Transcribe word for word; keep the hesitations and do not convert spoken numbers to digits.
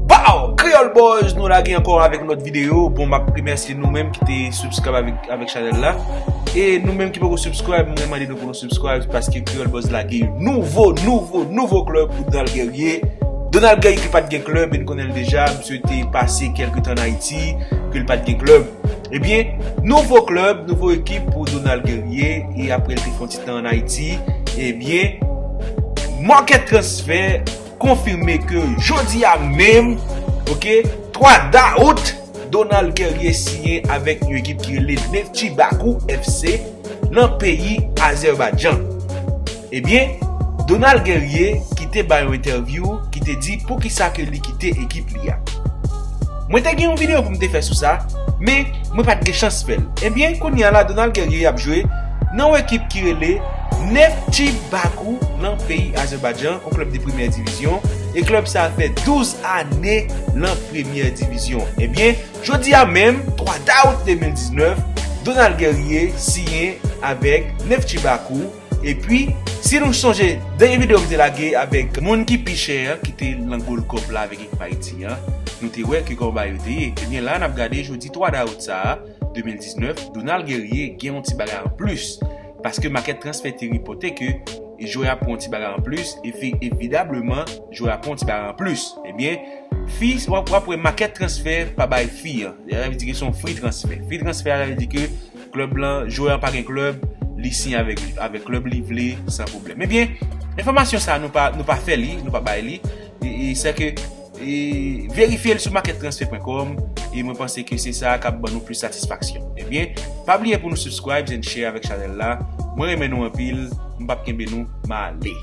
Baw! Kreyòl Buzz, nou lage ankò avèk lòt videyo. Bon, m ap remèsye nou menm ki te subscribe avèk, avèk chanèl la. E nou menm ki poko subscribe, mwen mande nou pou nou subscribe paske Kreyòl Buzz lage nouvo, nouvo, nouvo klèb pou Donald Guerrier. Donald Guerrier ki pa t gen klèb, e n konnen l deja, misye te pase kèlke tan an Ayiti, ke l pa t gen klèb. Ebyen, nouvo klèb, nouvo ekip pou Donald Guerrier, e apre l te fè yon ti tan an Ayiti, ebyen, Market Transfer konfime ke jodi a menm, oke, twa dawout, Donald Guerrier siyen avèk yon ekip ki rele Neftchi Baku F C nan peyi Azèbajan. Ebyen, Donald Guerrier ki te bay yon entèvyou ki te di poukisa ke li kite ekip li a. Mwen te gen yon videyo pou m te fè sou sa, men mwen pa t gen chans fè l. Ebyen, kounye a la, Donald Guerrier ap jwe nan yon ekip ki rele Neftchi Baku nan peyi Azèbajan, yon klèb de premyè divizyon, e klèb sa a fè douz ane nan premyè divizyon. Ebyen, jodi a menm, twa dawout de mil diznèf, Donald Guerrier siyen avèk Neftchi Baku. Epi, si nou sonje dènye videyo m te lage avèk moun ki pi chè an, ki te nan Gold Cup la avèk ekip Ayiti an, nou te wè ki kòman bagay yo te ye. Ebyen, la, n ap gade jodi twa dawout sa a, de mil diznèf, Donald Guerrier gen yon ti bagay an plis. Paske Market Transfer te repòte ke jwè a pran yon ti bagay an plis, e fi, evidableman, jwè a pran yon ti bagay an plis. Ebyen, fi, w ap, w ap wè Market Transfer pa bay fi an. Sa vle di ke se yon free transfer. Free transfer, sa vle di ke klèb lan, jwè an pa gen klèb, li siyen avèk, avèk klèb li vle, san pwoblèm. Ebyen, enfòmasyon sa a, nou pa, nou pa fè li, nou pa bay li. E, e sèke, e, verifye l sou market transfer point com, e mwen panse ke se sa k ap ban nou plis satisfaksyon. Ebyen, pa bliye pou nou subscribe and share avèk chanèl la. Mwen renmen nou anpil, m p ap kenbe nou, m ale.